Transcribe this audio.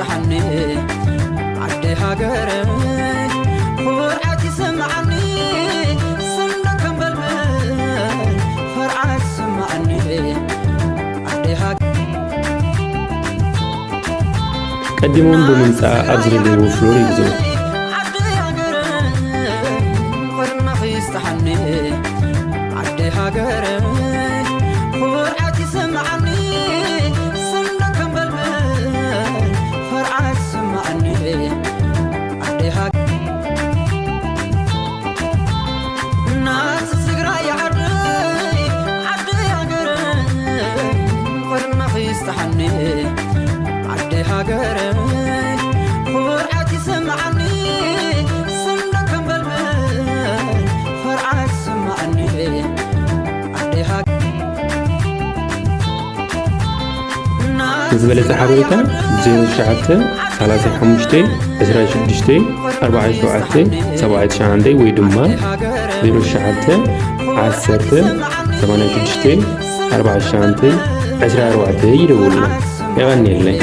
ዓኒ ዓደይ ሃገረይ ኩርዓት ይስምዓኒ። ስምዶ ከም በልብል ፈርዓት ይስምዓኒ። ዓደይ ሃገረይ ቀዲሞም ብምምጻእ ኣብ ዝደለይዎ ፍሎር ይግዝኡ። ዓደይ ሃገረይ ቅድመኺ ይስጥሓኒ። ዓደይ ሃገረይ ኩርዓት ይስምዓኒ። ስምዶ ከም በልብል ፈርዓት ይስምዓኒ። ዓደይ ሃገረይ ናት ትግራይ ዓደይ ዓደይ ሃገረይ ቅድመኺ ይስጥሓኒ። ዓደይ ሃገረይ ኩርዓት ይስምዓኒ። ስምዶ ከም በልብል ፈርዓት ይስምዓኒ። ዓደይ ሃገረይ ንዝበለጸ ሓበሬታ ብ0935-26-49-79 ወይ ድማ 0910-86-49-24 ይደውሉና። የቐንየለይ።